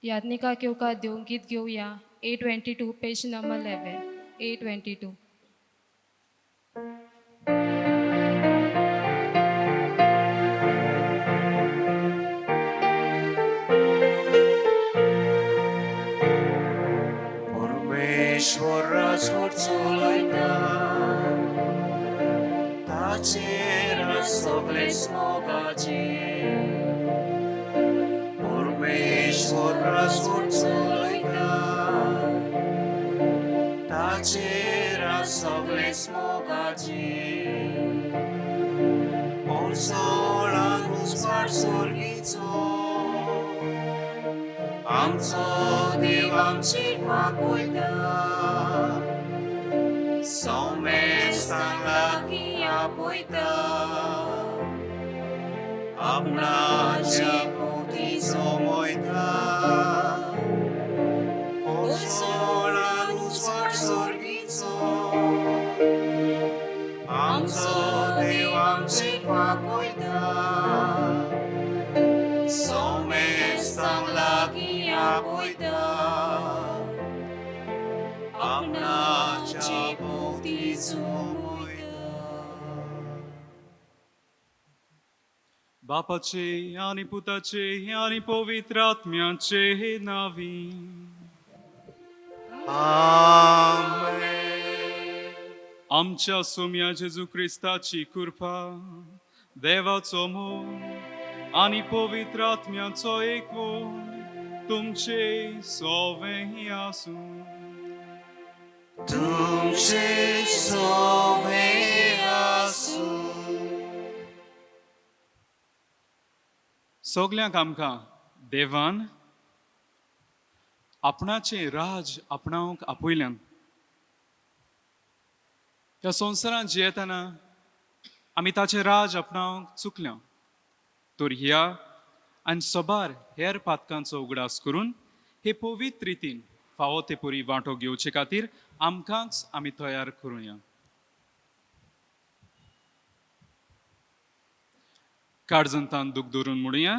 याज्ञिकाक येवकार दिवन गीत घेवया. A 22, page number 11. A 22. परमेश्वर राजवट चलयता, ताचेर सगळेच मोगाचेर. परमेश्वर राजवट चलयता, ताचेर सगळेच मोगाचेर. उजळान उजवाड सर्गीचो, आमचो देव आमचेर फांकयता. सौमेस्तांक लागीं आपयता, आपणाचे पोती जमयता. उजळान उजवाड सर्गीचो, आमचो देव आमचेर फांकयता. सौमेस्तांक लागीं आपयता, आपणाच्या भोवती जमयता. बापाचे आनी पुताचे आनी पवित्र आत्म्याचे नावी. आमेन. आमच्या सोम्या जेजू क्रिस्ताची कृपा, देवाचो मोग आनी पवित्र आत्म्याचो एकवट तुमचे सोवे आसूं. तुमचे सोवे आसूं. सगल्यांक आमकां देवान आपणाचें राज आपणावंक आपयल्यान. ह्या संवसारांत जियेतना आमी ताचें राज आपणावंक चुकल्या, तर ह्या आनी सबार हेर पातकांचो उगडास करून हे पवित्र रितीन फावो ते परी वांटो घेवचे खातीर आमकांच आमी तयार करुया. काळजांतान दूख धरून म्हणुया,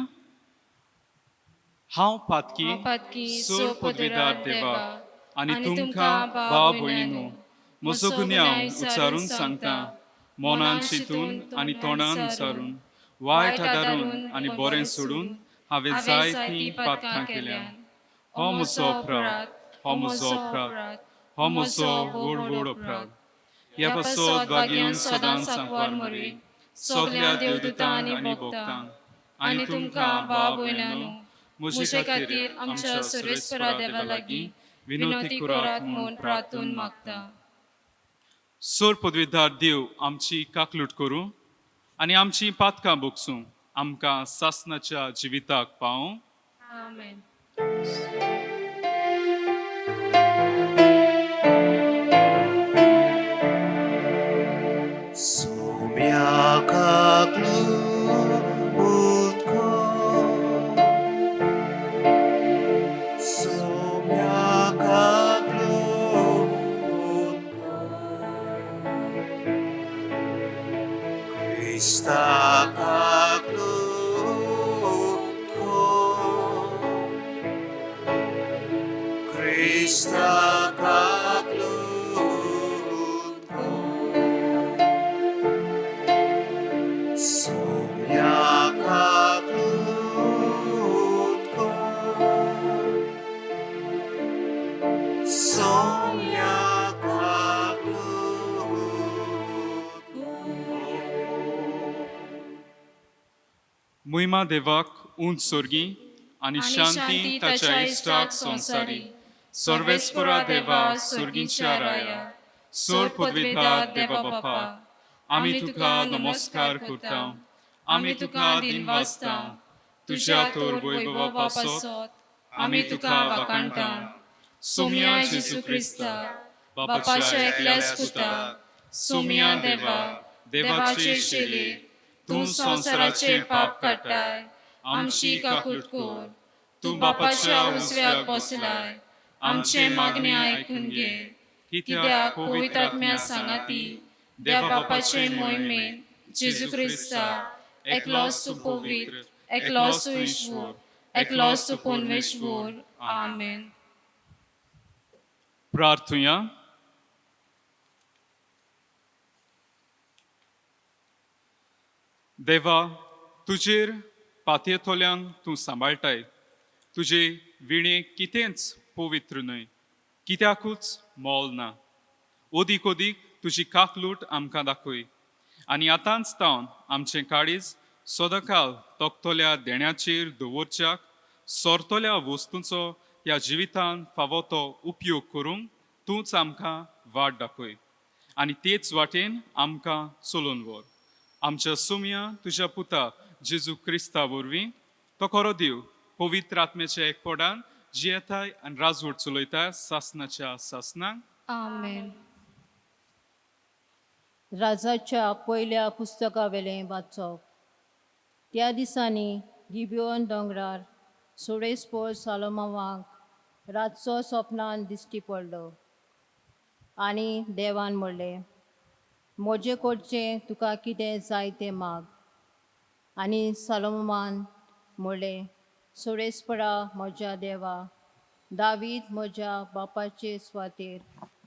हांव पातकी. हांव पातकी. सोड पदवेदार देवा, आनी तुमकां भाव भयणीनो, म्हजो गुन्यांव उच्चारून सांगता. मनान चिंतून आनी तोंडान उच्चारून, वायट आदारून आनी बरें सोडून हांवें जायतीं पातकां केल्या. हो म्हजो अपराध, हो म्हजो अपराध, हो म्हजो व्हड व्हड अपराध. ह्या पासत भाग्यान सदांच सांकवार मरी, सगल्या देवदूतांक आनी भक्तांक आनी तुमकां भाव भयणांनो, म्हजे खातीर आमच्या सर्वेस्परा देवा लागीं विनवती करात म्हूण प्रार्थून मागता. सोर पदवीधार देव आमची काकलूट करूं आनी आमची पातकां भोगसूं. आमकां सासनाच्या जिविताक पावूं. आमेन. सोम्या काकलूट कर, सोम्या काकलूट कर, क्रिस्ता काकलूट कर, क्रिस्ता काकलूट कर, सोम्या काकलूट कर, सोम्या काकलूट कर. मुयमा देवाक उंच सोर्गी आनी शांती ताच्या इश्टाक संवसारी. सर्वेस्परा देवा, सोर्गींच्या राया, सोर पदवीधार देवा बापा, आमी तुका नमस्कार करता, आमी तुका दिनवासता. तुज्या तोर वैभवा पासत आमी तुका वाखाणता. सोम्या जेजू क्रिस्ता, बापाच्या एकल्याच पुता, सोम्या देवा, देवाचे शेली, तूं संवसाराचे पाप काडटाय, आमची काकूट कर. तूं बापाच्या उजव्याक बसलाय, आमचे मागणे आयकून घे. कित्याक पवित्र आत्म्या सांगाती देवा बापाचे मोहिमेन जेजू क्रिस्ता, एकलोच तूं पवित्र, एकलोच तूं ईश्वर. एकलोच तूं परमेश्वर. आमेन. प्रार्थुया. देवा, तुजेर पातयेतल्यांक तूं सांबाळटाय. तुजे विणे कितेंच पवित्र न्हय, कित्याकूच मोल ना. ओदीक ओदीक तुजी काकलूट आमकां दाखय आनी आतांच तावन आमचें काळीज सदांकाल तोखतल्या देण्याचेर दवरच्याक सोरतल्या वस्तूंचो ह्या जिवितान फावो तो उपयोग करूंक तूंच आमकां वाट दाखय आनी तेच वाटेन आमकां चलोवन व्हर. आमच्या सुमया तुज्या पुता जेजू क्रिस्ता वरवीं, तो खरो देव, पवित्र आत्म्याच्या एकपडान जियेताय आनी राजवट चलयता सासनाच्या सासनाक. आमेन. राजाच्या पयल्या पुस्तकावेलें वाचप. त्या दिसांनी गिबियोन दोंगरार सोडेस्पोर सालोमावाक रातचो सपनान दिश्टी पडलो आनी देवान म्हणलें, म्हजे कडचें तुका कितें जाय तें माग. आनी सालोमान म्हणलें, सोडेस्परा म्हज्या देवा, दावीद म्हज्या बापाचे सुवातेर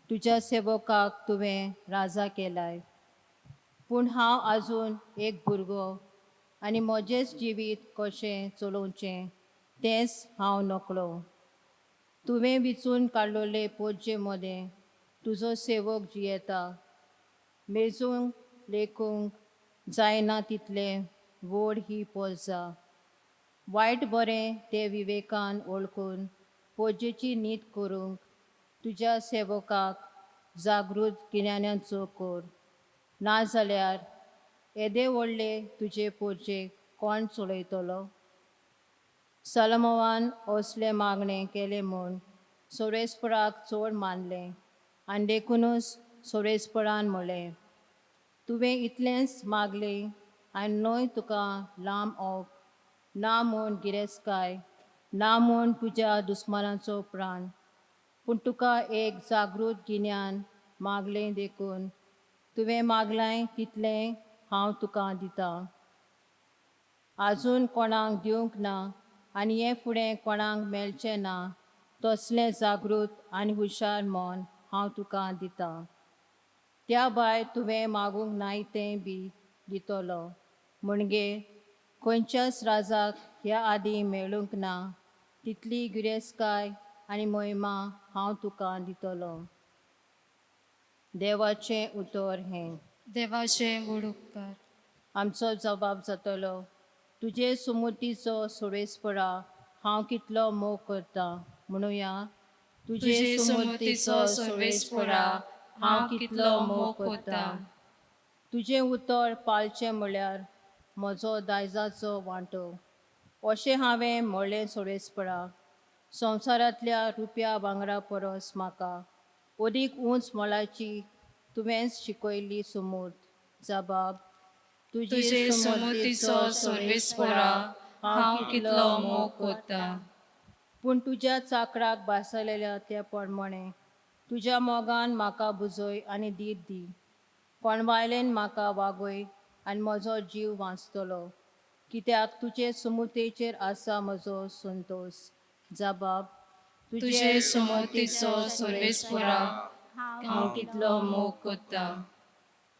तुज्या सेवकाक तुवें राजा केलाय, पूण हांव आजून एक भुरगो आनी म्हजेंच जिवीत कशें चलोवचें तेंच हांव नकळो. तुवें विचून काडलोले पोरजे मदें तुजो सेवक जियेता, मेजूंक लेखूंक जायना तितलें व्हड ही पोरजा. वायट बरें तें विवेकान वळखून पोरजेची नीत करूंक तुज्या सेवकाक जागृत गिन्यानाचो कर, नाजाल्यार येदे व्हडले तुजे पोरजेक कोण चलयतलो? सलमोवान असलें मागणें केलें म्हूण सोरेस्पराक चड मानलें आनी देखुनूच सोरेस्परान म्हणलें, तुवें इतलेंच मागलें आनी न्हय तुका लांब ओक ना म्हूण गिरेस्तकाय, ना म्हूण तुज्या दुस्मानाचो प्राण, पूण तुका एक जागृत गिन्यान मागलें देखून तुवें मागलां तितलें हांव तुका दितां. आजून कोणाक दिवंक ना आनी हे फुडें कोणाक मेळचें ना तसलें जागृत आनी हुशार मन हांव तुका दितां. त्या भायर तुवें मागूंक नाय तें बी दितलो, म्हणगे खंयच्याच राजाक ह्या आदीं मेळूंक ना तितली गिरेस्तकाय आनी महिमा हांव तुका दितलो. देवाचें उतर हें. देवाचे व्हड उपकार. आमचो जबाब जातलो, तुजे सुमतीचो सुरेसपरा हांव कितलो मोग करता म्हणुया. तुजे सुमतीचो सर्वेस्परा हांव कितलो मोग करता. तुजें उतर पाळचें म्हळ्यार म्हजो दायजाचो वांटो अशें हांवें म्हणलें. सोरेसपरा, संवसारांतल्या रुपया भांगरा परस म्हाका अदीक उंच मोलाची तुवेंच शिकयल्ली सुमूर्त. जबाब, तुजे सुमतीचो सर्वेस्परा हांव कितलो मोग करता. पूण तुज्या चाकराक भासलेल्या त्या प्रमाणे तुज्या मोगान म्हाका बुजय आनी धीर दी. कोणवायल्यान म्हाका वागय आनी म्हजो जीव वांचतलो, कित्याक तुजे सुमतेचेर आसा म्हजो संतोश. जबाब, तुजे सुमतीचो सर्वेस्परा हांव कितलो मोग करता.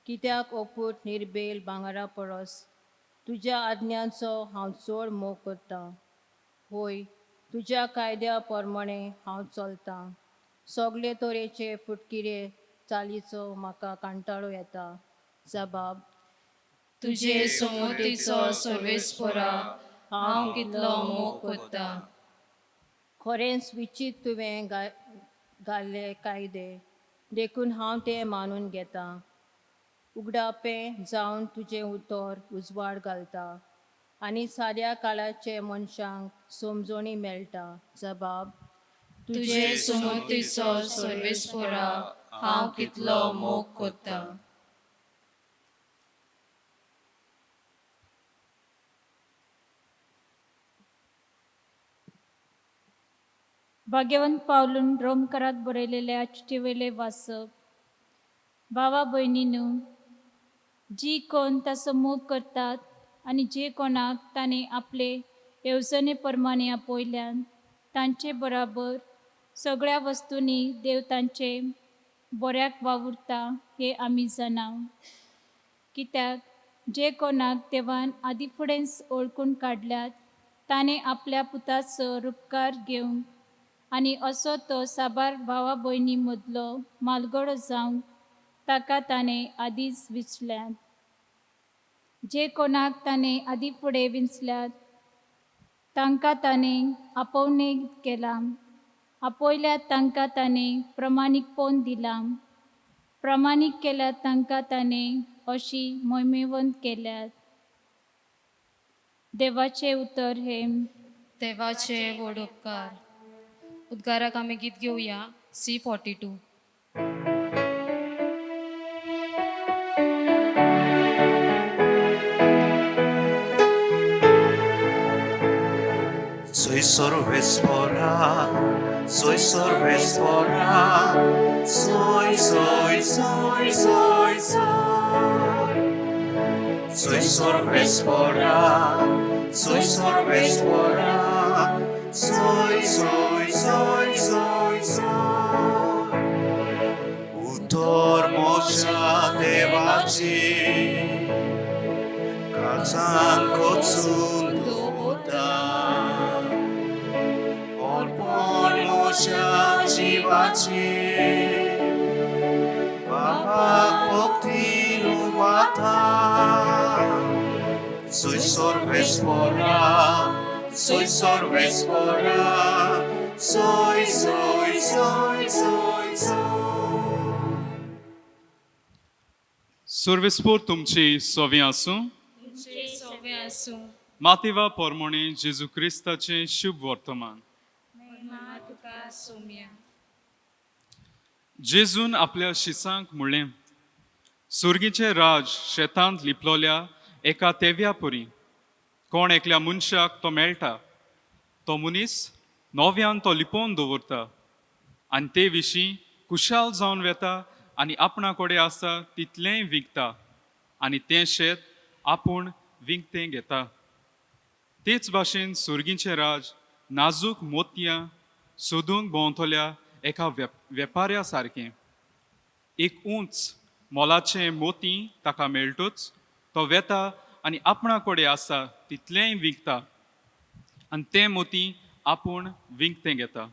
कित्याक अपूट निर्बेल भांगरा परस तुज्या आज्ञांचो हांव चड मोग करतां. होय, तुज्या कायद्या प्रमाणे हांव चलतां. सगळे तरेचे फुटकिरे चालीचो म्हाका कांटाळो येता. जबाब, तुजे सुमतीचो सर्वेस्परा हांव कितलो मोग करता. खरेंच विचीत तुवें घाल्ले कायदे, देखून हांव ते मानून घेतां. उगडापें जावन तुजें उतर उजवाड घालता आनी साद्या काळाचे मनशांक समजणी मेळटा. जबाब, तुजे सुमतीचो सर्वेस्परा हांव कितलो मोग करता. भाग्यवंत पावलून रोमकरात बरयलेल्या चिटयेवयलें वाचप. भावा भयणीनू, जी कोण ताचो मोग करतात आनी जे कोणाक ताणें आपले येवजणे प्रमाणे आपयल्यान तांचे बराबर सगळ्या वस्तूंनी देव तांचे बऱ्याक वावुरता हें आमी जाणा. कित्याक जे कोणाक देवान आदी फुडेंच ओळखून काडल्यात ताणें आपल्या पुताचो रुपकार घेवंक आनी असो तो साबार भावा भयणी मदलो मालगडो जावंक ताका ताणें आदींच विचल्यात. जे कोणाक ताणें आदी फुडें विंचल्यात तांकां ताणें आपोवणें केलां, आपयल्यात तांकां ताणें प्रमाणीकपण दिलां, प्रमाणीक केल्यात तांकां ताणें अशी मोहिमेवंत केल्यात. देवाचें उतर हें. देवाचे व्हड उपकार. उद्गाराक आमी गीत घेवया C42. Soy sorvespora, soy sorvespora, soy, soy, soy, soy, soy. Soy sorvespora, soy sorvespora, soy, soy, soy, soy, soy. Utor mocha devachi, kalsan kotsun dota. Orpon mocha jivachi, baba bhakti nuvata. Soy sorvespora, soy sorvespora, soy, soy, soy, soy, soy. सर्वेस्पोर तुमची सोवी आसूं. तुमचे सोवे आसूं. मातेवा पोरमोणे जेजू क्रिस्ताचें शुभ वर्तमान. महिमा तुका सोम्या. जेजून आपल्या शिसांक म्हणलें, सुर्गीचें राज शेतांत लिपलोल्या एका तेव्या पुरी. कोण एकल्या मनशाक तो मेळटा, तो मनीस नव्यान तो लिपोवन दवरता आनी ते विशीं खुशाल जावन वेता आनी आपणा कडेन आसा तितलेंय विकता आनी तें शेत आपूण विकतें घेता. तेच भाशेन सुर्गीचें राज नाजूक मोतयां सोदूंक भोंवतल्या एका वेपाऱ्या सारकें. एक उंच मोलाचें मोती ताका मेळटूच तो वेता आनी आपणा कडेन आसा तितलेंय विकता आनी तें मोती आपूण विकतें घेता.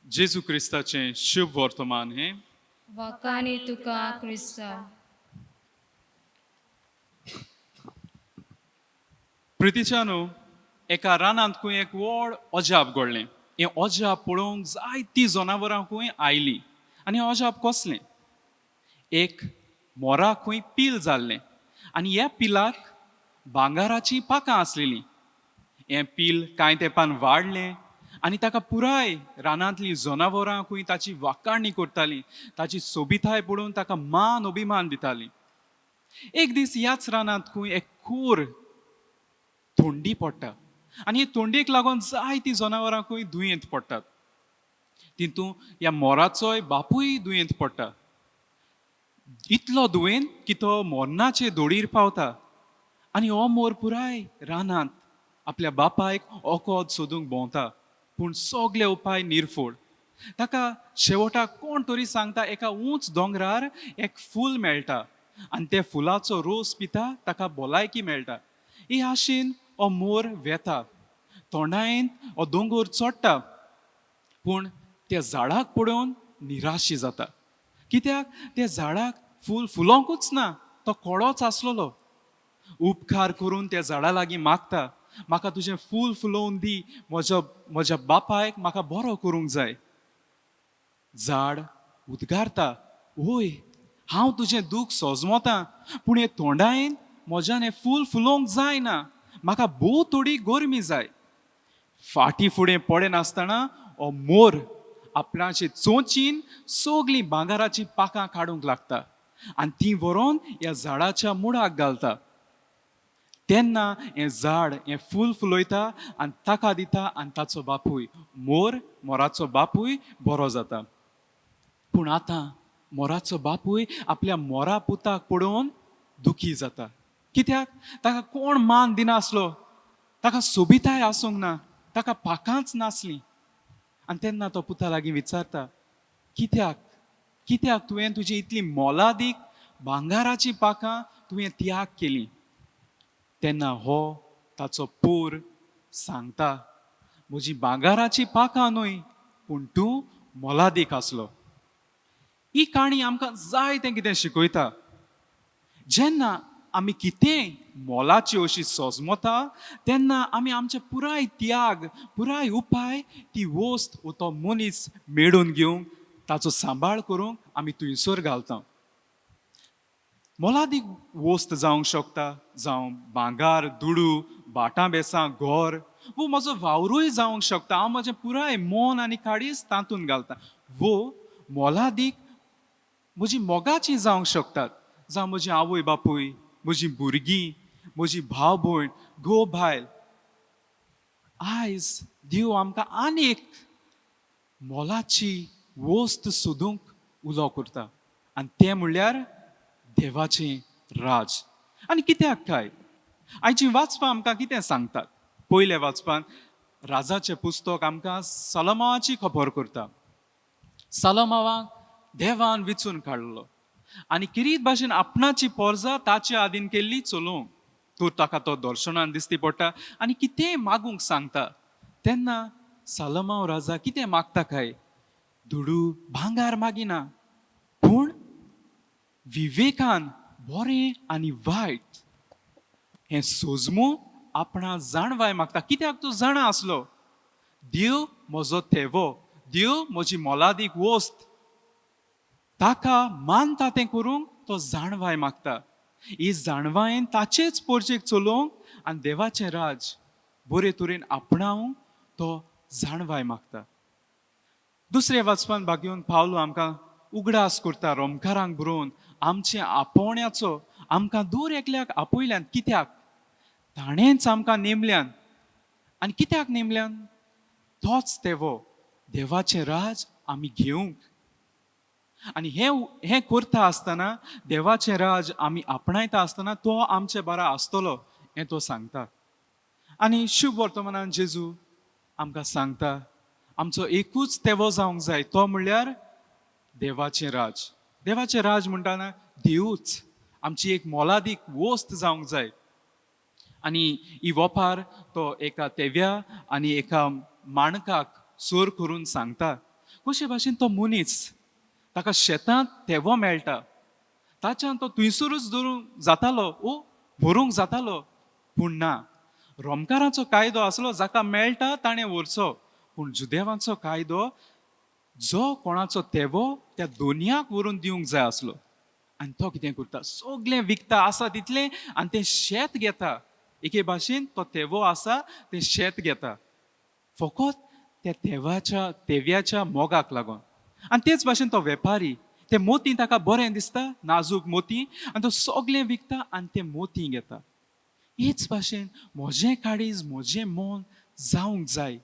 जेजू क्रिस्ताचें शुभ वर्तमान हें. वाकानी तुका क्रिस्ता. प्रितीच्या न्हू, एका रानांत खंय एक व्हड अजाप घडलें. हें अजाप पळोवंक जायतीं जनावरां खंय आयलीं. आनी हें अजाप कसलें? एक मोरा खंय पील जाल्लें आनी ह्या पिलाक भांगराचीं पाखां आसलेलीं. हें पील कांय तेंपान वाडलें आनी ताका पुराय रानांतलीं जनावरां खंय ताची वाखाणी करतालीं, ताची सोबिताय पळोवन ताका मान अभिमान दितालीं. एक दीस ह्याच रानांत खंय एक खूर थंडी पडटा आनी हे थंडेक लागून जायतीं जनावरां खंय दुयेंत पडटात. तितून ह्या मोराचोय बापूय दुयेंत पडटा. इतलो दुयेंत की तो मरणाचे दोडीर पावता आनी हो मोर पुराय रानांत आपल्या बापायक वखद सोदूंक भोंवता, पूण सगले उपाय निर्फोड. ताका शेवटाक कोण तरी सांगता एका उंच दोंगरार एक फूल मेळटा आनी त्या फुलाचो रोस पिता ताका भलायकी मेळटा. ही आशेन हो मोर वेता, तोंडायेन हो दोंगर चडटा, पूण त्या झाडाक पळोवन निराशी जाता. कित्याक त्या झाडाक फूल फुलोंकूच ना, तो कोडोच आसलेलो. उपकार करून त्या झाडा लागीं मागता, म्हाका तुजें फूल फुलोवन दी, म्हज्या म्हज्या बापायक म्हाका बरो करूंक जाय. झाड उद्गारता, वय हांव तुजें दूख सोजमोता, पूण हे तोंडायेन म्हज्यान हें फूल फुलोवंक जायना, म्हाका भोव थोडी गरमी जाय. फाटीं फुडें पडनासतना हो मोर आपणाचे चोंचीन सगलीं भांगराचीं पाखां काडूंक लागता आनी तीं व्हरोन ह्या झाडाच्या मुळाक घालता. तेन्ना हें झाड हें फूल फुलयता आनी ताका दिता आनी ताचो बापूय मोर मोराचो बापूय बरो जाता. पूण आतां मोराचो बापूय आपल्या मोरा पुताक पळोवन दुखी जाता. कित्याक ताका कोण मान दिनासलो, ताका सोबिताय आसूंक ना, ताका पाखांच नासलीं. आनी तेन्ना तो पुता लागीं विचारता, कित्याक कित्याक तुवें तुजी इतली मोलादीक भांगाराचीं पाखां तुवें त्याग केली? तेन्ना हो ताचो पोर सांगता, म्हजी भांगाराचीं पाखां न्हय, पूण तूं मोलादीक आसलो. ही काणी आमकां जायतें कितें शिकयता. जेन्ना आमी कितेंय मोलाची अशी सोजमता तेन्ना आमी आमचे पुराय त्याग, पुराय उपाय ती वस्त वो तो मनीस मेळून घेवंक, ताचो सांबाळ करूंक आमी थंयसर घालता. मोलादीक वस्त जावंक शकता, जावं भांगार, दुडू, भाटां बेसां, घर, वो म्हजो वावरूय जावंक शकता. हांव म्हजें पुराय मन आनी काळीज तातूंत घालता. वो मोलादीक म्हजी मोगाची जावंक शकतात, जावं म्हजी आवय बापूय, म्हजी भुरगीं, म्हजी भाव भयण, घोव बायल. आयज देव आमकां आनी एक मोलाची वस्त सोदूंक उलो करता आनी तें म्हणल्यार देवाचें राज. आनी कित्याक काय आयची वाचपां आमकां कितें सांगतात? पयल्या वाचपान राजाचें पुस्तक आमकां सलमावाची खबर करता. सलमावाक देवान विचून काडलो आनी किरीत भाशेन आपणाची पोरजा ताचे आदीन केल्ली चलोवंक. तर ताका तो दर्शनान दिसती पडटा आनी कितेंय मागूंक सांगता. तेन्ना सलमाव राजा कितें मागता काय? दुडू भांगार मागिना, पूण विवेकान बरें आनी वायट हें सोजमू आपणा जाणवाय मागता. कित्याक तो जाणा आसलो, देव म्हजो थेवो, देव म्हजी मोलादीक वस्त, ताका मानता तें करूंक तो जाणवाय मागता. ही जाणवायेन ताचेच पोरजेक चलोवंक आनी देवाचें राज बरे तरेन आपणावंक तो जाणवाय मागता. दुसऱ्या वाचपान भागयोवन पावलो आमकां उगडास करता रोमकारांक बरोवन आमचे आपोवण्याचो. आमकां दर एकल्याक आपयल्यान, कित्याक ताणेंच आमकां नेमल्यान. आनी कित्याक नेमल्यान? तोच तेवो देवाचें राज आमी घेवंक. आनी हें करता आसतना, देवाचें राज आमी आपणायता आसतना तो आमचे बारा आसतलो हें तो सांगता. आनी शुभ वर्तमानान जेजू आमकां सांगता, आमचो एकूच तेवो जावंक जाय, तो म्हणल्यार देवाचें राज. देवाचें राज म्हणटाना देवूच आमची एक मोलादीक वस्त जावंक जाय. आनी ही वपार तो एका तेव्या आनी एका माणकाक सोर करून सांगता. कशे भाशेन तो मनीस ताका शेतांत तेवो मेळटा, ताच्यान तो थंयसरूच धरूंक जातालो ओ व्हरूंक जातालो, पूण ना. रोमकाराचो कायदो आसलो, जाका मेळटा ताणें व्हरचो. पूण जुदेवांचो कायदो, जो कोणाचो तेवो त्या दोनयाक व्हरून दिवंक जाय आसलो. आनी तो कितें करता, सगळें विकता आसा तितलें आनी तें शेत घेता. एके भाशेन तो तेवो आसा तें शेत घेता फकत त्या तेवाच्या तेव्याच्या मोगाक लागून. आनी तेच भाशेन तो वेपारी ते मोती ताका बरें दिसता, नाजूक मोती, आनी तो सगळें विकता आनी ते मोती घेता. हेच भाशेन म्हजें काळीज, म्हजें मन जावंक जाय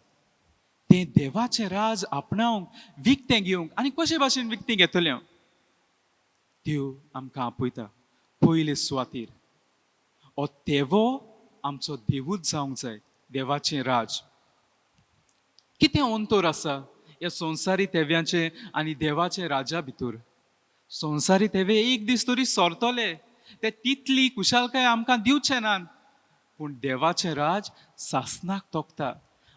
तें देवाचें राज आपणावंक, विकतें घेवंक. आनी कशे भाशेन विकतें घेतलें हांव? देव आमकां आपयता पयले सुवातेर हो तेवो आमचो देवूच जावंक जाय, देवाचें राज. कितें अंतर आसा ह्या संवसारी तेव्यांचे आनी देवाचे राजा भितर? संवसारी तेवे एक दीस तरी सरतले, ते तितली कुशालकाय आमकां दिवचे नात, पूण देवाचें राज सासनाक तोखता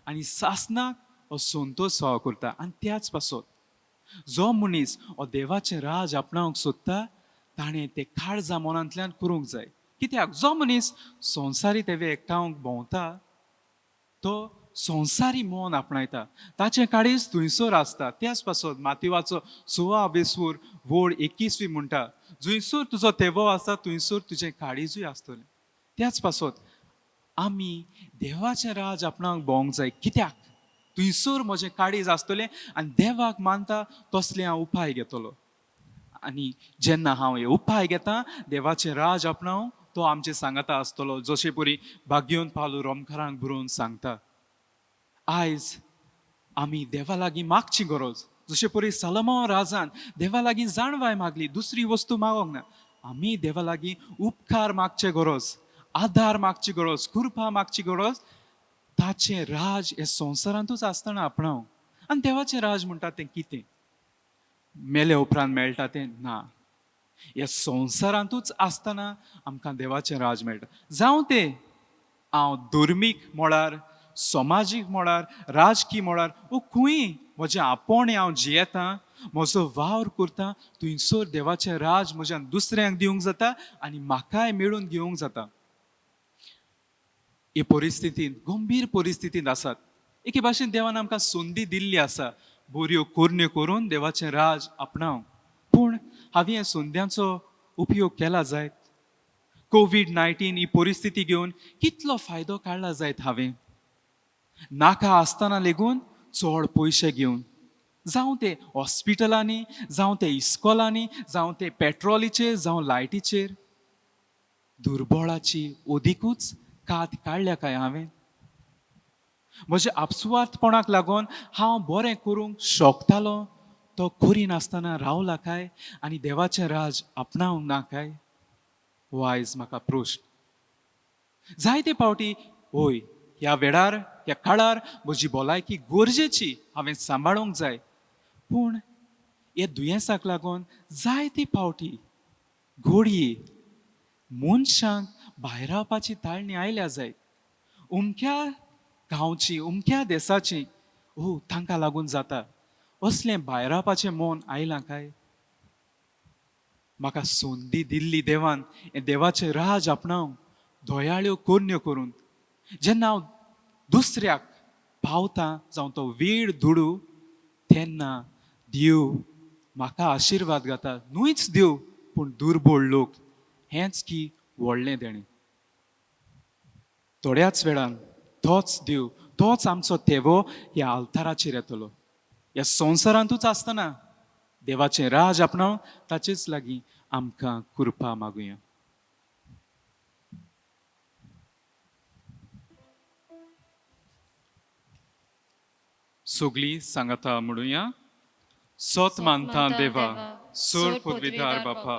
आनी सासनाक हो संतोश फावो करता. आनी त्याच पासत जो मनीस हो देवाचें राज आपणावंक सोदता ताणें तें काळजा मनांतल्यान करूंक जाय. कित्याक जो मनीस संवसारी तेवे एकठावंक भोंवता तो संवसारी मन आपणायता, ताचें काळीज थंयसर आसता. त्याच पासत मातिवाचो 6 वेसूर वळ 21 म्हणटा, जंयसर तुजो तेवो आसा थंयसर तुजें काळीजूय आसतलें. त्याच पासत आमी देवाचें राज आपणाक भोवंक जाय. कित्याक थंयसर म्हजें काळीज आसतलें आनी देवाक मानता तसले हांव उपाय घेतलो. आनी जेन्ना हांव हे उपाय घेता देवाचें राज आपणावंक, तो आमचे सांगाता आसतलो, जशे परी भाग्योन पावलो रोमकारांक बरोवन सांगता. आयज आमी देवा लागीं मागची गरज, जशे परी सलमांव राजान देवा लागीं जाणवाय मागली, दुसरी वस्तू मागोंक ना. आमी देवा लागीं उपकार मागचे गरज, आदार मागची गरज, कृपा मागची गरज, ताचें राज हे संवसारांतूच आसतना आपणावंक. आनी देवाचें राज म्हणटा तें कितें? मेले उपरांत मेळटा तें ना, ह्या संवसारांतूच आसतना आमकां देवाचें राज मेळटा. जावं तें हांव धर्मीक मळार, समाजीक मळार, राजकी मळार वो खंय म्हजें आपोवणें हांव जियेतां, म्हजो वावर करता, थंयसर देवाचें राज म्हज्यान दुसऱ्यांक दिवंक जाता आनी म्हाकाय मेळून घेवंक जाता. हे परिस्थितींत, गंभीर परिस्थितींत आसात. एके भाशेन देवान आमकां संदी दिल्ली आसा बऱ्यो करण्यो करून देवाचें राज आपणावंक. पूण हांवें ह्या संद्यांचो उपयोग केला जायत? कोवीड-19 ही परिस्थिती घेवन कितलो फायदो काडला जायत हांवें? नाका आसतना लेगून चड पयशे घेवन, जावं ते हॉस्पिटलांनी, जावं ते इस्कॉलांनी, जावं ते पेट्रोलीचेर, जावं लायटीचेर, दुर्बळाची अदिकूच कात काडल्या काय हांवें? म्हज्या आपसुवार्थपणाक लागून हांव बरें करूंक शकतालो तो करिनासतना रावला काय आनी देवाचें राज आपणावंक ना काय? हो आयज म्हाका प्रश्न. जायते फावटी हय ह्या वेळार, ह्या काळार म्हजी भलायकी गरजेची, हांवें सांबाळूंक जाय. पूण ह्या दुयेंसाक लागून जायते फावटी घडये मनशांक भायरावपाची ताळणी आयल्या जायत. उमक्या गांवची, उमक्या देसाची, ओ तांकां लागून जाता असलें भायरावपाचें मन आयलां काय? म्हाका संदी दिल्ली देवान हें देवाचें राज आपणावंक, दयाळ्यो करण्यो करून. जेन्ना हांव दुसऱ्याक पावतां, जावं तो वेळ दुडू, तेन्ना देव म्हाका आशिर्वाद घाता. न्हूच देव पूण दुर्बळ लोक, हेंच की व्हडलें देणें. थोड्याच वेळान तोच देव, तोच आमचो तेवो ह्या आल्ताराचेर येतलो. ह्या संवसारांतूच आसतना देवाचें राज आपणावन ताचेच लागीं आमकां कृपा मागुया. सगळीं सांगाता म्हणुया. सोत मानता देवा, सोर पदवीदार बापा,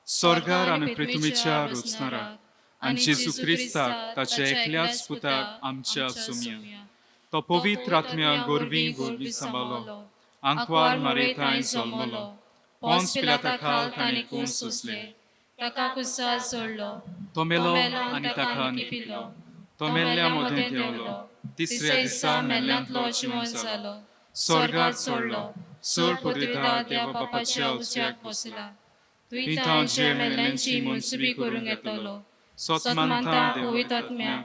स्वर्गार आनी पृथ्वीच्या रचणारा, आनी जेजू क्रिस्ताक ताच्या एकल्याच पुताक आमच्या सुमया, तो पवित्र आत्म्या गोरवी गोरवी सांबाळो, आंकवार मारेताय जल्मलो, पोन्स पिलाता खाल ताणें कूस सोंसले, ताका कुसार सोडलो, तो मेलो आनी ताका निपिलो, तो मेल्ल्या मदें देंवलो, तिसऱ्या दिसा मेल्ल्यांतलो जिवन जालो, स्वर्गार चडलो, सोर पदवीदार देवा बापाच्या उजव्याक बसला, तुवें जे मेल्ल्यांची मनसुबी करूंक येतलो. सत मानता पवित्र आत्म्या,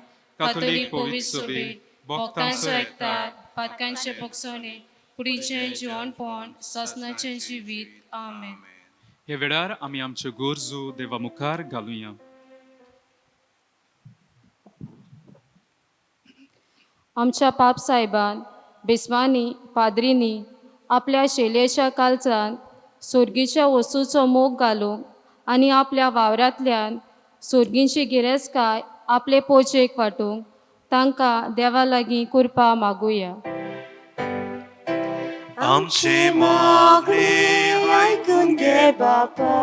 कातोलीक पवित्र सभे, भक्तांचो एकतार, पातकांचे भोगसणे, कुडीचें जिवनपण, सासणाचें जिवीत. आमेन. हे वेळार आमी आमच्यो गरजो देवा मुखार घालुया. आमच्या पाप साहेबान, बिस्वांनी, पाद्रींनी आपल्या शैलेच्या कालचान सोर्गीच्या वस्तूचो मोग घालूंक आनी आपल्या वावरांतल्यान सोर्गींची गिरेस्तकाय आपले पोचेक वांटूंक तांकां देवा लागीं कृपा मागुया. आमचे मागणे आयकून घे बापा.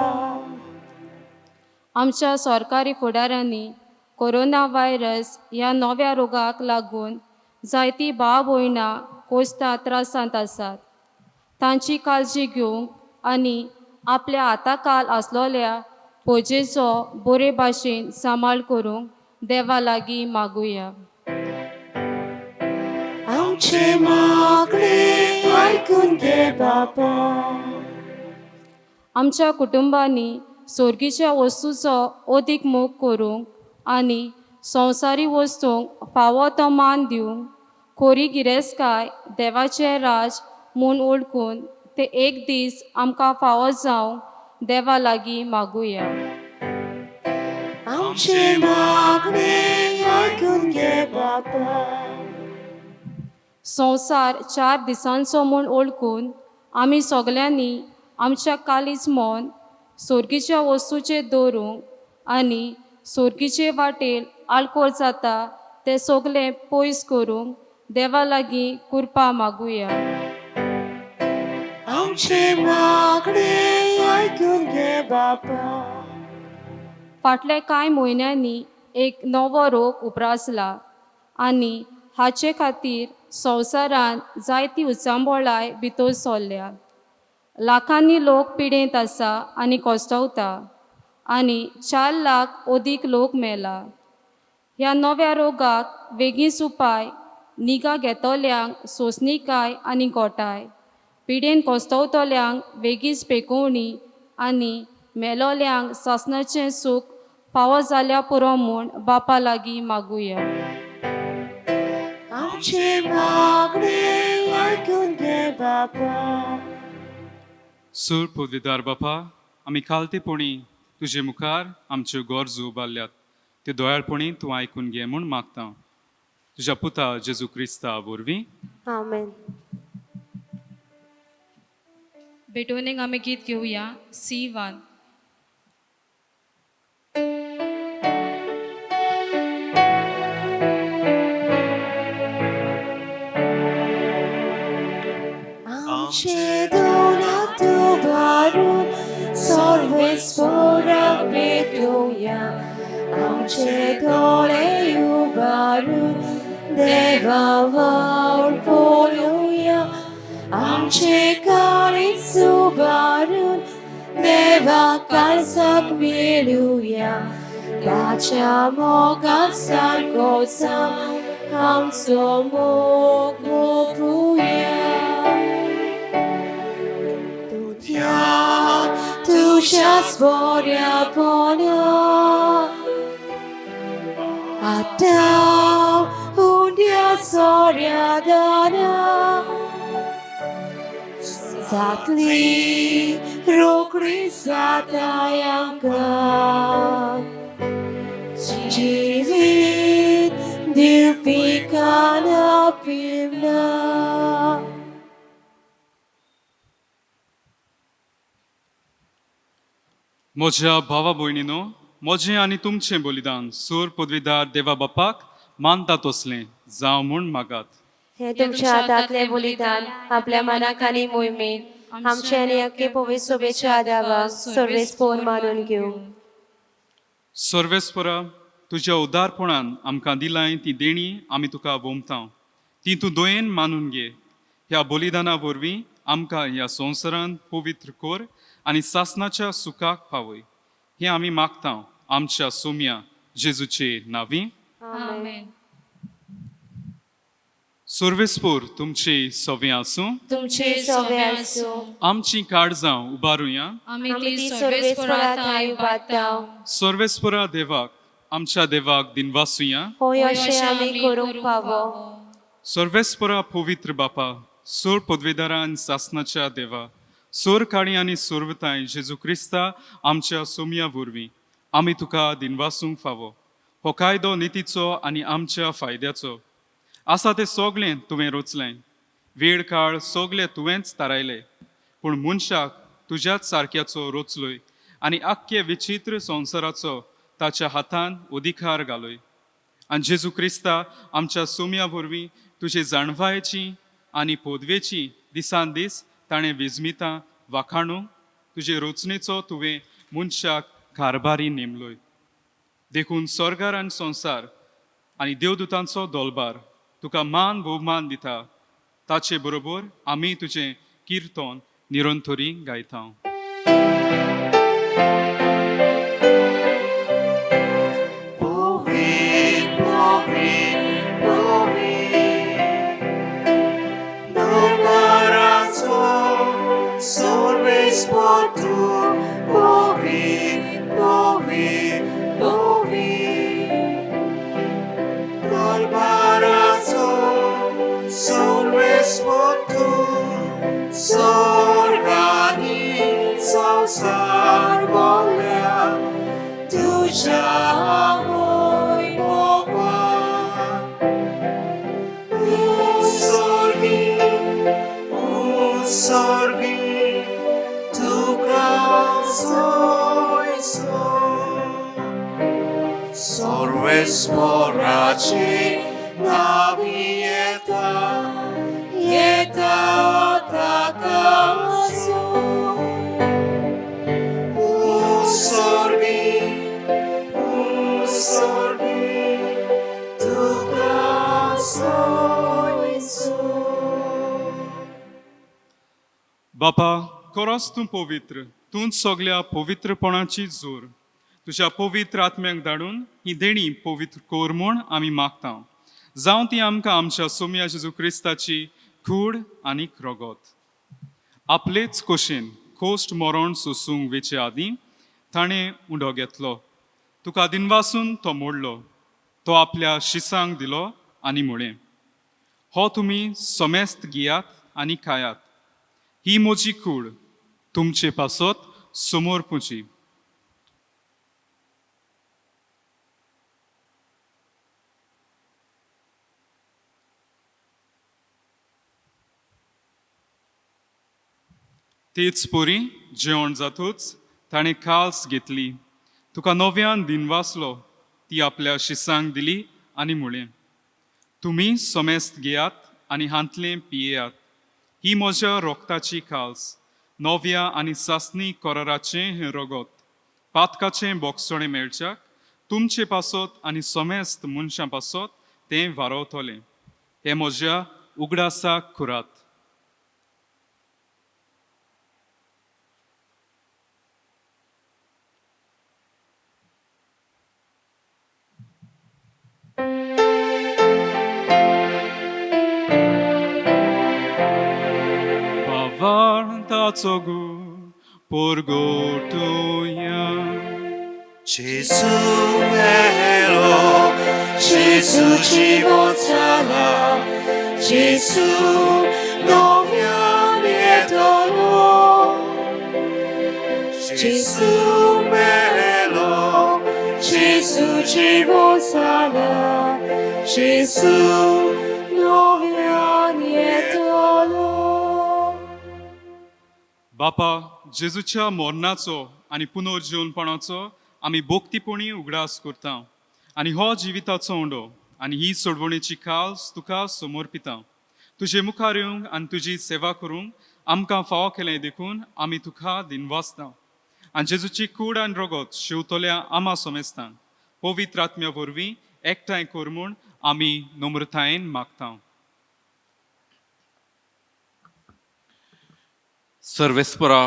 आमच्या सरकारी फुडाऱ्यांनी कोरोना व्हायरस ह्या नव्या रोगाक लागून जायतीं भाव भयणां कोस्ता त्रासांत आसात, तांची काळजी घेवंक आनी आपल्या हाताखाल आसलोल्या पोजेचो बरे भाशेन सांबाळ करूंक देवा लागीं मागुया. आमचे मागणे आयकून घे बापा. आमच्या कुटुंबांनी सोर्गीच्या वस्तूचो अदीक मोग करूंक आनी संवसारी वस्तूंक फावो तो मान दिवंक खोरी गिरेस्तकाय देवाचें राज म्हूण वळखून ते एक दीस आमकां फावो जावंक देवा लागीं मागुया. आमचे मागणे आयकून घे बापा. संवसार 4 दिसांचो म्हूण वळखून आमी सगल्यांनी आमच्या कालीज मन सोर्गीच्या वस्तूचेर दवरूंक आनी सोर्गीचे वाटेर आलकोर जाता तें सगलें पयस करूंक देवा लागीं कृपा मागुया. आमचे मागणे आयकून घे बापा. फाटले कांय म्हयन्यांनी एक नवो रोग उप्रासला आनी हाचे खातीर संवसारांत जायती उचांबळाय भितर सरल्या. लाखांनी लोक पिडेंत आसा आनी कोसवता आनी 4 लाख अदीक लोक मेला. ह्या नव्या रोगाक वेगींच उपाय निगा घेतल्यांक सोंसणीकाय आनी गोठाय, पिडेन कोसतवतल्यांक वेगींच पेकोवणी आनी मेलोल्यांक सासणाचें सूख फावो जाल्या पुरो म्हूण बापा लागीं मागुया. आमचे मागणे आयकून घे बापा. सूर पदवीदार बापा, आमी खालतेपणी तुजे मुखार आमच्यो गरजो उबारल्यात त्यो दयाळपणी तूं आयकून घे म्हूण मागता, तुज्या पुता जेजू क्रिस्ता वरवीं. आमेन. भेटवणेक आमी गीत घेवया C1. आमचे दोनात उबारून सर्वेस्पोराक भेटोवया. आमचे दोळे उबारून देवा वावर पळोवया. आमचे काळीज उबारून देवा काळजाक मेळुया. ताच्या मोगा सारको जावन आमचो मोग मोपुया. तुज्याच बऱ्यापणा आतां उंड्या सोऱ्या दाना जातली रोखडी जाताय आमकां जिवीत दिवपी काना पिवना. म्हज्या भावा भयणीनो, म्हजें आनी तुमचें बलिदान सूर पदवीदार देवा बापाक मानता तसलें जावं म्हूण मागात. हे तुमच्या हातांतलें बलिदान आपल्या मनाक आनी मोहिमेक आमचे आनी अख्खे पवित्र सोबेच्या आदावाक सर्वेस्पोर मानून घेवं. सर्वेस्परा, तुज्या उदारपणान आमकां दिलाय ती देणी आमी तुका वोमता, ती तूं दयेन मानून घे. ह्या बलिदाना वरवीं आमकां ह्या संवसारांत पवित्र कर आनी सासणाच्या सुखाक पावय, हें आमी मागता आमच्या सोम्या जेजूचे नांवी. आमेन. सर्वेस्पोर तुमचे सवे आसूं. तुमचे सवे आसूं. आमची काळजां उबारुया. आमी आमी ती ती सर्वेस्पोरा सर्वेस्परा थांय थांय उबारता. उबारता. सर्वेस्पोरा देवाक, आमच्या देवाक दिनवासुया. होय अशें आमी करूंक फावो. सर्वेस्परा पवित्र बापा, सोर पदवेदारा आनी सासणाच्या देवा, सोर काळी आनी सोरवताय जेजू क्रिस्ता आमच्या सोमया वरवीं आमी तुका दिनवासूंक फावो. हो कायदो नितीचो आनी आमच्या फायद्याचो आसा तें सगळें तुवें रचलें. वेळ काळ सगळें तुवेंच थारायलें, पूण मनशाक तुज्याच सारक्याचो रचलोय आनी आख्खे विचित्र संवसाराचो ताच्या हातान अधिकार घालोय. आनी जेजू क्रिस्ता आमच्या सोम्या वरवीं तुजे जाणवायेची आनी पदवेची दिसान दीस ताणें विजमितां वाखाणूंक तुजे रचणेचो तुवें मनशाक कारभारी नेमलोय. देखून स्वर्गार आनी संवसार आनी देवदूतांचो दोलबार तुका मान भोवमान दिता. ताचे बरोबर आमी तुजें किर्तन निरंतरी गायता. Sorvesporace navieta yeta takasu. Usorgi, बापा, खरोच तूं पवित्र, तूंच सगल्या पवित्रपणाची जोर. तुज्या पवित्र आत्म्याक धाडून ही देणी पवित्र कर म्हूण आमी मागता, जावं ती आमकां आमच्या सोम्या जेजू क्रिस्ताची कूड आनी रगत. आपलेच कोशेन कोश्ट मरण सोसूंक वेचे आदीं ताणें उंडो घेतलो, तुका दिनवासून तो मोडलो, तो आपल्या शिसांक दिलो आनी म्हळें, हो तुमी समेस्त घेयात आनी खायात, ही म्हजी कूड तुमचे पासत समोर पुची. तेच परी जेवण जातूच ताणें काल्स घेतली, तुका नव्यान दिनवासलो, ती आपल्या शिसांक दिली आनी म्हळें, तुमी समेस्त घेयात आनी हांतलें पियेयात, ही म्हज्या रोगताची काल्स, नव्या आनी सासणी कराराचें हें रगत, पातकाचें बोगसणें मेळच्याक तुमचे पासत आनी समेस्त मनशां पासत तें वारवतलें. हें म्हज्या उगडासाक कुरात. भावार्थाचो गूण परगटुया. Gesù melo, Gesù živocala, Gesù noviam jetolo. Gesù melo, Gesù živocala, Gesù noviam jetolo. बापा, जेजूच्या मरणाचो आनी पुनर्जीवनपणाचो आमी भोक्तीपणी उगडास करता आनी हो जिविताचो उंडो आनी ही सोडवणेची खास तुका समर्पिता. तुजे मुखार येवंक आनी तुजी सेवा करूंक आमकां फावो केलें देखून आमी तुका दिनवासता. आनी जेजूची कूड आनी रगत शेवतल्या आमा समेस्तांक पवित्र आत्म्या वरवीं एकठांय कर म्हूण आमी नम्रतायेन मागता. सर्वेस्परा,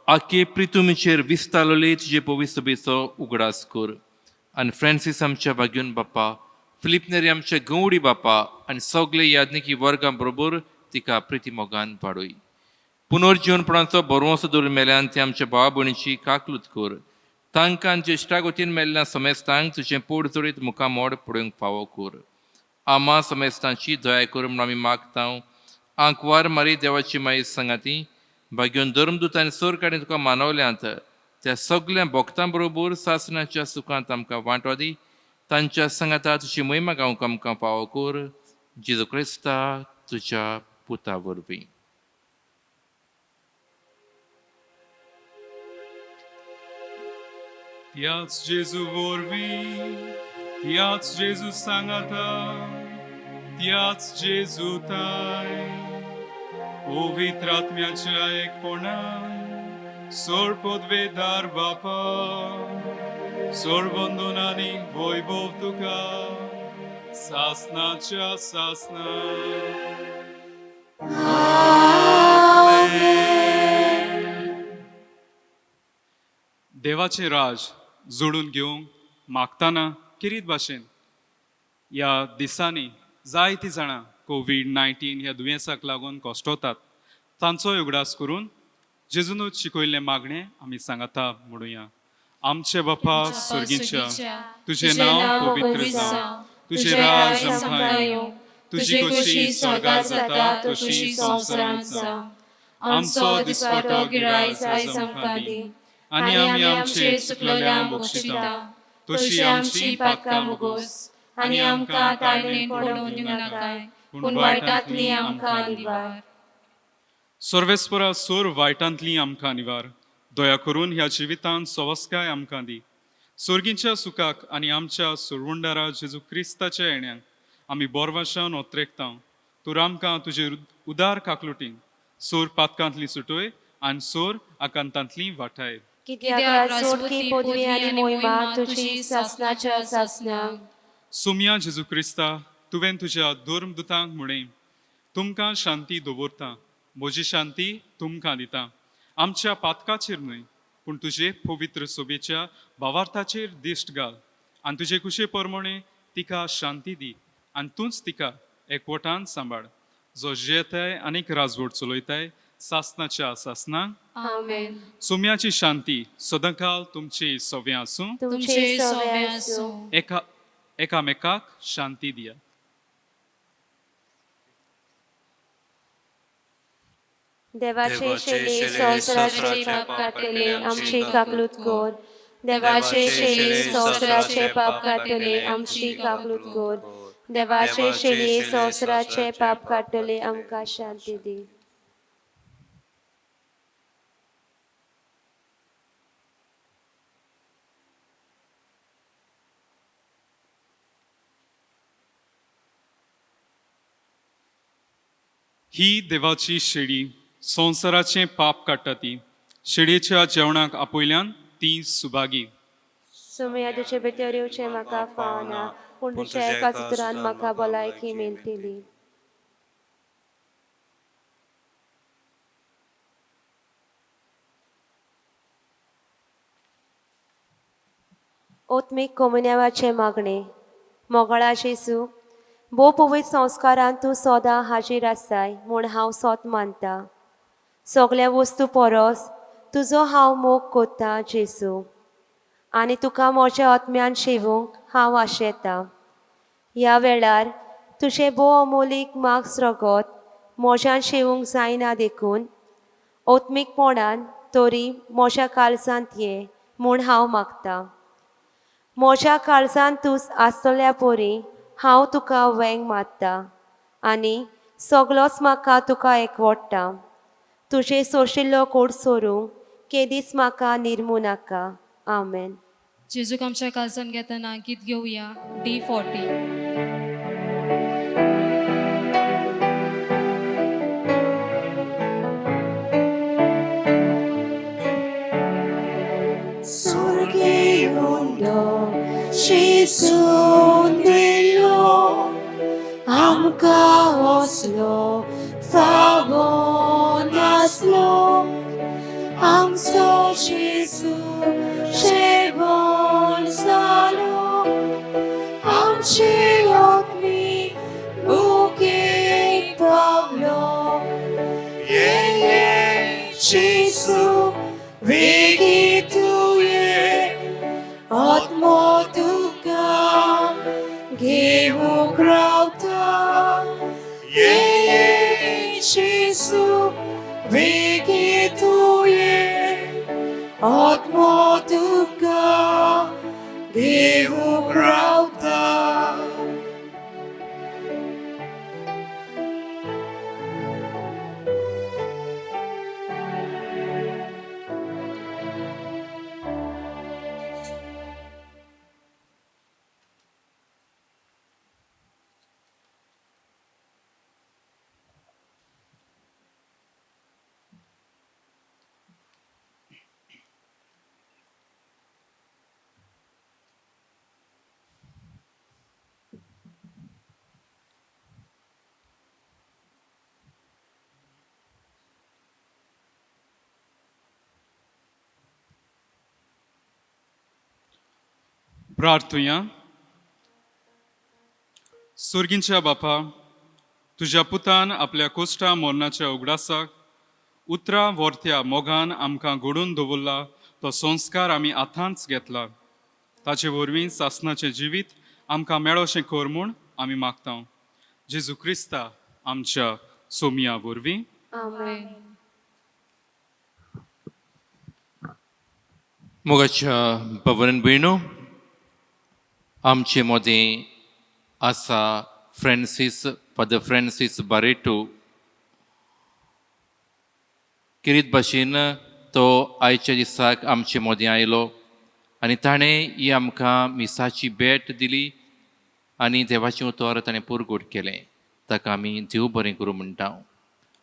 आखे प्रितुमीचेर विस्तारलेले तुजे पवित्र सभेचो उगडास कर आनी फ्रांसीस आमच्या भाग्यून बाप्पा, फिलीप नेरी आमच्या गवडी बाप्पा आनी सगळे याज्ञिकी वर्गां बरोबर तिका प्रिती मोगान पाडूय. पुनर्जीवनपणाचो बरवंसो दवरून मेल्यान ते आमच्या भावा भयणीची काकलूत कर. तांकां ज्येश्ठा गोतीन मेल्ल्या समेस्तांक तुजें पोड जोडीत मुखामोड पळोवंक फावो कर. आमा समेस्तांची दया कर म्हूण आमी मागता. आंकवार मारी देवाची माई सांगाती भाग्योन धर्मदूत आनी सोर तुका मानवल्यांत त्या सगल्या भक्तां बरोबर सासणाच्या सुखांत आमकां वांटो दी. तांच्या सांगाता तुजी महिमा गावंक आमकां फावो कर, जेजू क्रिस्ता तुज्या पुता वरवीं. त्याच जेजू वरवीं, त्याच जेजू सांगाता, त्याच जेजू ताय, पवित्र आत्म्याच्या एकपणान, सोड पदवेदार बापा, सोड बंधून आनी वैभव तुका सासनाच्या सासना. देवाचें राज जोडून घेवंक मागतना किरीत भाशेन ह्या दिसांनी जायतीं जाणां कोवीड-19 ह्या दुयेंसाक लागून कश्टवतात, तांचोय उगडास करून जेजूनच शिकयल्लें मागणें आमी सांगाता म्हणुया. आमचे बापा सर्गीच्या, तुजें नांव पवित्र जावं, तुजें राज आमकां येवं, तुजी खोशी स्वर्गार जाता तशी संवसारांत जावं. आमचो दिसपटो गिरायक आयज आमकां दी आनी आमी आमचे चुकलेल्यांक बक्षिता तशी आमची पातकां मुगोस आनी आमकां ताळमेन पडोवन दिवं नाकाय, पूण वायटांतली आमकां निवार. सर्वेस्परा, सोर वायटांतली आमकां निवार. दया करून ह्या जिवितांत सवस्काय आमकां दी. सोर्गींच्या सुखाक आनी आमच्या सोडवणदारा जेजू क्रिस्ताच्या येण्याक आमी बोरवाशान ओत्रेकता. तूं आमकां तुजे उदार काकलुटीन सोर पातकांतली सुटोय आनी सोर आकांतांतली वाटाय. कित्याक सोडकी पदवी आनी मोहिमा तुजी सासनाच्या सासनाक. सोमया जेजू क्रिस्ता, तुवें तुज्या धर्मदुतांक म्हणें, तुमकां शांती दवरता, म्हजी शांती तुमकां दिता. आमच्या पातकाचेर न्हय, पूण तुजे पवित्र सोबेच्या भावार्थाचेर दिश्ट घाल आनी तुजे कुशे प्रमाणे तिका शांती दी आनी तूंच तिका एकवटान सांबाळ, जो जियेताय आनीक राजवट चलयताय सासनाच्या सासनाक. आमेन. सोम्याची शांती सदांकाल तुमची सव्या आसूं. तुमचे सवे आसूं. एका एकामेकाक शांती दिया. देवाचे शेले संवसाराचे पाप काडटले आमची काकलूत कर. देवाचे शेले संवसाराचे पाप काडटले आमची काकलूत कर. देवाचे शेले संवसाराचे पाप काडटले आमकां शांती दी. ही देवाची शेळी संवसाराचें पाप काडटा ती शेळयेच्या जेवणाक आपयल्यान ती सुभागी. सुमया तुजे भितर येवचें म्हाका फावना, पूण तुज्या एकाच उतरान म्हाका भलायकी मेळटली. ओत्मीक कोमुन्यावाचें मागणें. मोगळा जेजू, भोव पवित्र संस्कारान तूं सदां हाजीर आसाय म्हूण हांव सोत मानता. सगल्या वस्तू परस तुजो हांव मोग कोत्ता जेजू, आनी तुका म्हज्या आत्म्यान शेवूंक हांव आशेतां. ह्या वेळार तुजें भोव अमोलीक मार्क्स रगत म्हज्यान शेवूंक जायना देखून ओत्मीकपणान तरी म्हज्या काळजांत ये म्हूण हांव मागतां. म्हज्या काळजांत तूं आसतल्या परी हांव तुका वेंग मारता आनी सगलोच म्हाका तुका एकवडटा. तुजें सोशिल्लो कोड सोरूंक केदीच म्हाका निर्मू नाका. आमेन. जेजूक आमच्या काळजान घेतना गीत घेवया D40. Surgiundo, Gesù nello, amka oslo, favonaslo, amso Gesù, Shevon salo, amche otmi, bukit Pablo, ye ye Gesù, vigituye, Atmo tuka, gevu krauta, ye ye Jesu, vigituye, Atmo tuka, gevu krauta. प्रार्थुया. सुर्गींच्या बापा, तुज्या पुतान आपल्या कोश्टा मरणाच्या उगडासाक उतरां वर्त्या मोगान आमकां घडोवन दवरला तो संस्कार आमी आतांच घेतला. ताचे वरवीं सासनाचें जिवीत आमकां मेळोशें कर म्हूण आमी मागता, जेजू क्रिस्ता आमच्या सोमिया वरवीं. आमेन. मोगाच्या भवन भयणो, आमचे मदें आसा फ्रांसीस, फादर फ्रांसीस बारेटो. किरीत भाशेन तो आयच्या दिसाक आमचे मदें आयलो आनी ताणें ही आमकां मिसाची भेट दिली आनी देवाचें उतर ताणें पुरगूट केलें. ताका आमी देव बरें करूं म्हणटा.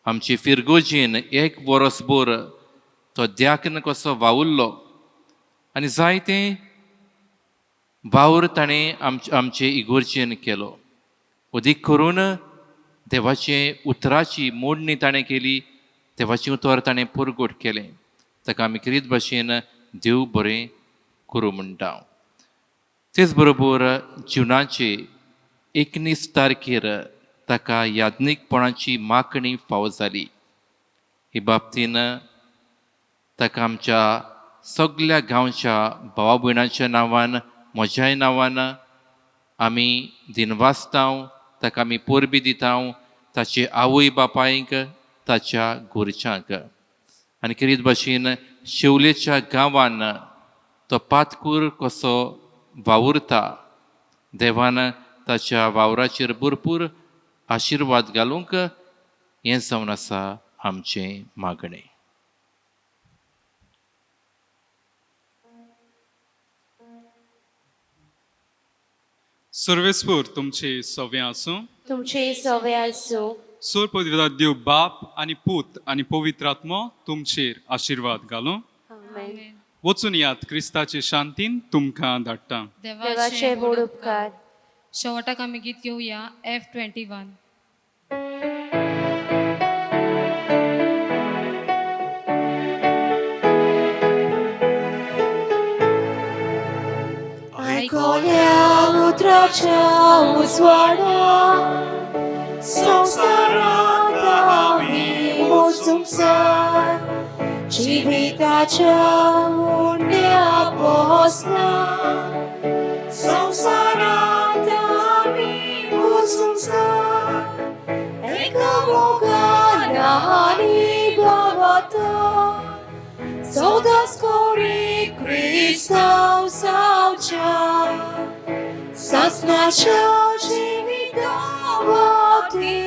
आमचे फिरगोजीन एक वरसभर तो द्याक्न कसो वावुरलो आनी जायतें वावर ताणें आमचे इगोर्जेन केलो. अदीक करून देवाचे उतराची मोडणी ताणें केली देवाचें उतर ताणें पुरगोट केलें. ताका आमी खेरीत भाशेन देव बरें करूं म्हणटा. तेच बरोबर जुनाचे 19 तारखेर ताका याज्ञीकपणाची मागणी फावो जाली. हे बाबतीन ताका आमच्या सगल्या गांवच्या भावा भयणाच्या नांवान, म्हज्याय नांवान आमी दिनवासतांव. ताका आमी परबी दितांव, ताचे आवय बापायक, ताच्या घरच्यांक. आनी खेरीत भाशेन शेवलेच्या गांवान तो पातकूर कसो वावुरता, देवान ताच्या वावराचेर भरपूर आशिर्वाद घालूंक हें जावन आसा आमचें मागणें. सर्वेस्पूर तुमचे सवे आसूं. तुमचे सवे आसूं. सोर पवित्र देव बाप आनी पूत आनी पवित्र आत्मो तुमचेर आशिर्वाद घालूं. आमेन. वचून यात क्रिस्ताचे शांतीन तुमकां धाडटा. देवाचे व्हड उपकार. शेवटाक आमी गीत घेवया F21. आयकोल्या उतराच्या उजवाडा संवसारांत आमी वचूंक जाय, जिविताच्या उण्या पोसना संवसारांत आमी वचूंक जाय, एका मोगान आनी भावार्था सदांच कोणी क्रिस्तांव जावच्या सासणाच्या जिविता वाटेक.